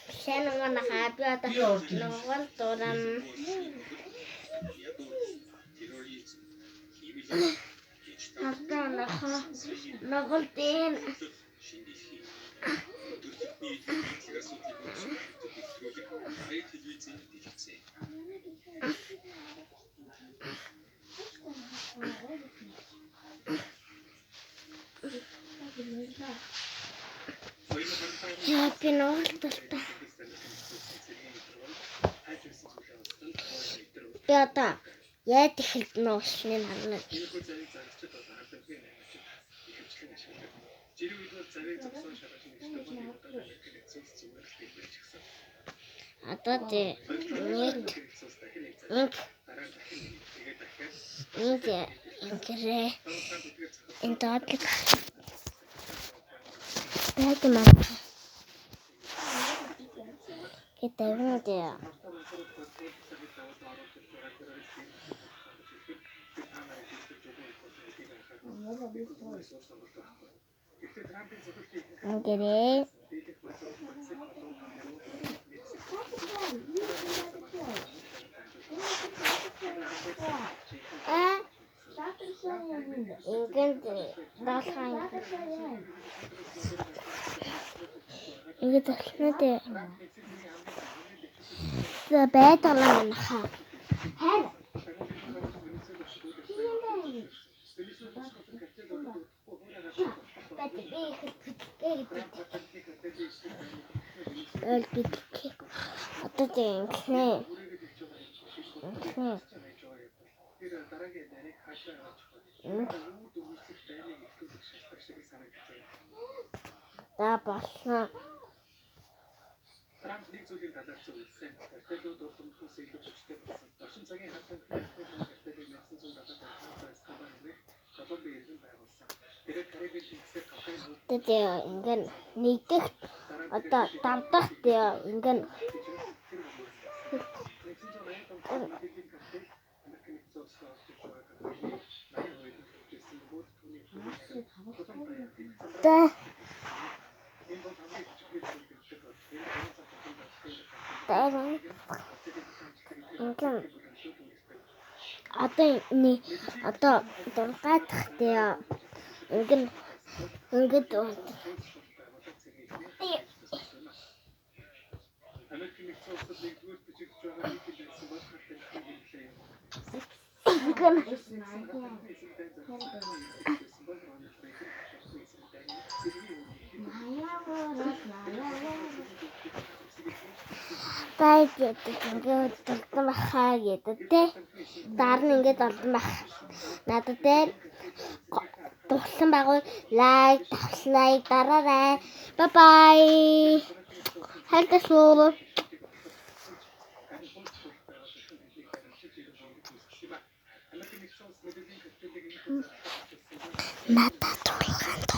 Сайн уу манайхаа, би одоо нугал дуран одоо нохоо нугал дээн яа би нугал дуртай. Би одоо яаж эхэлж нуушлыг харна. Одоо тэ нэг нэг нэг ингэрээ энэ доотлог байдаг юм аа. Гэдэг юм дээ. Ингэрээ. А ингээд даалхан ингээд залхна дээ. За байдлаа манайхаа. Хайр. Бат би их гэдэг. Ойл би гэх. Одоо тэг ингэнэ. Ингэнэ. За болсон. Тэгээ ингэн нэгдэх одоо давдах тэгээ ингэн та та ингэн одоо нэг одоо дургаадах тэгээ ингэн ингээд ингэн байд гэдэг ингээд дурдан бахаа гэдэг те. Дараа нь ингээд олдон бах. Надад дээр дурлан байгуул лайк, тавслайк дараарай. Bye bye. Хайртай. Надад дурхан